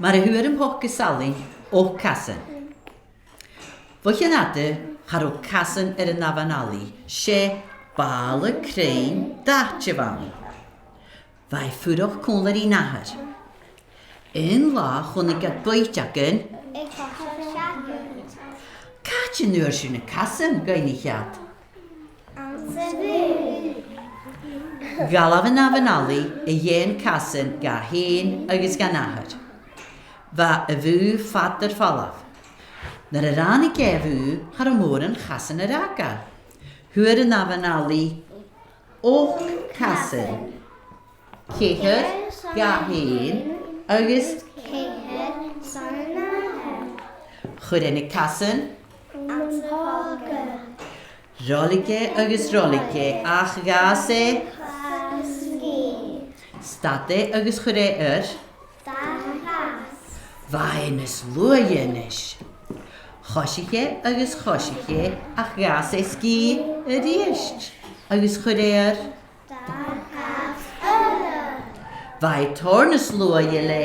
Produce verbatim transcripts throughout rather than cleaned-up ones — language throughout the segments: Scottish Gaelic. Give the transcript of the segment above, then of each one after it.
Mar a fhuair am poca salainn ochd casan. Bho chionn fhada, cha robh casan air an amhan-allaidh, 's e bàla cruinn dathte a bh' ann. Bha i a' fuireach còmhla ri an athair. Aon latha chunnaic iad bàta againn. Càit an d' fhuair sibh na casan? dh'fhaighnich iad. Dh'fhalbh an amhan-allaidh a dh'aon chasan dha fhèin agus dhan athair. Bha a' bhùth fada air falbh. Nuair a ràinig e a' bhùth, cha robh mòran chasan air fhàgail. Fhuair an amhan-allaidh ochd casan. Ceithir dha fhèin agus ceithir son an athair. Chuir e na casan anns a' phoca. Roilig e agus roilig e, ach dh'fhàs e sgìth. Stad e agus chuir e air. Dà chas. Bha e nas luaithe a-nis. Choisich e agus choisich e, ach dh'fhàs e sgìth a-rithist agus chuir e air. Dà chas eile. Bha e tòrr nas luaithe le,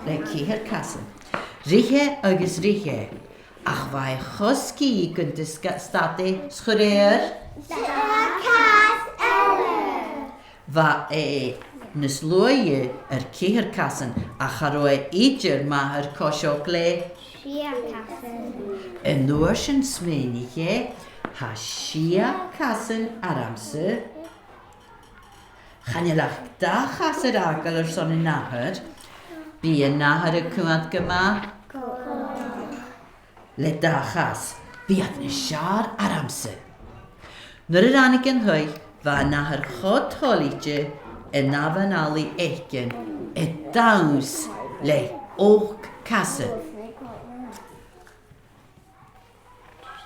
le ceithir casan. Rith e agus rith e, ach bha e cho sgìth gun do sga-, stad e 's chuir e air. Dà chas eile. Bha e nas luaithe air ceithir casan, ach cha robh e idir math air coiseachd le sia casan. An uair sin smaoinich e, tha sia casan ormsa. Chan eil ach dà chas air fhàgail airson an athar. Bidh an athair a' coimhead gu math. Le dà chas, bidh iad nas fheàrr ormsa. Nuair a ràinig e an taigh, bha an athair cho toilichte an amhan-allaidh fhaicinn a' dannsa le ochd casan.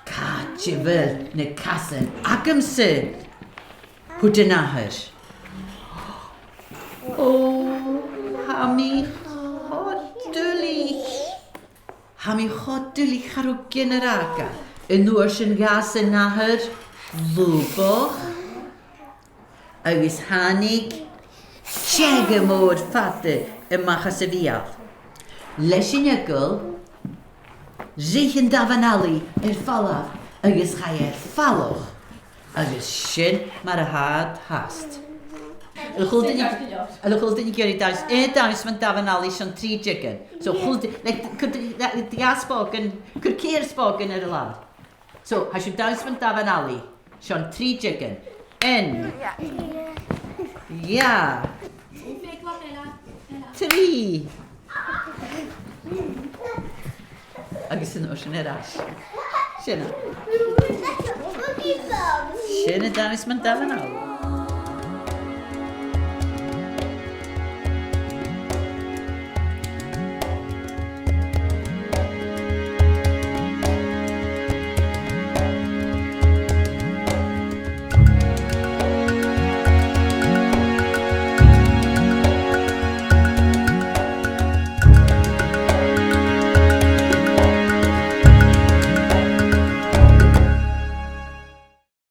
Càit a bheil na casan agamsa? thuirt an athair. Ò, tha mi cho duilich. Tha mi cho duilich, cha robh gin air fhàgail. An uair sin dh'fhàs an athair lùbach agus thàinig teanga mòr fada a-mach às a bheul. Leis an eagal, rith an damhan-allaidh air falbh agus chaidh e air falach. Agus sin mar a tha iad fhathast. A bheil a h-uile duine, a bheil a h-uile duine ag iarraidh dannsa, eh, dannsa mun damhan-allaidh son trì diogan? So, a h-uile duine, like, cuir, like, dhà spògan, cuir ceithir spògan air an làr. So, tha sibh a' dannsa mun damhan-allaidh son trì diogan. Aon. Dhà. Trì. Agus an uair sin air ais. Sin e. Sin an dannsa mun damhan-allaidh.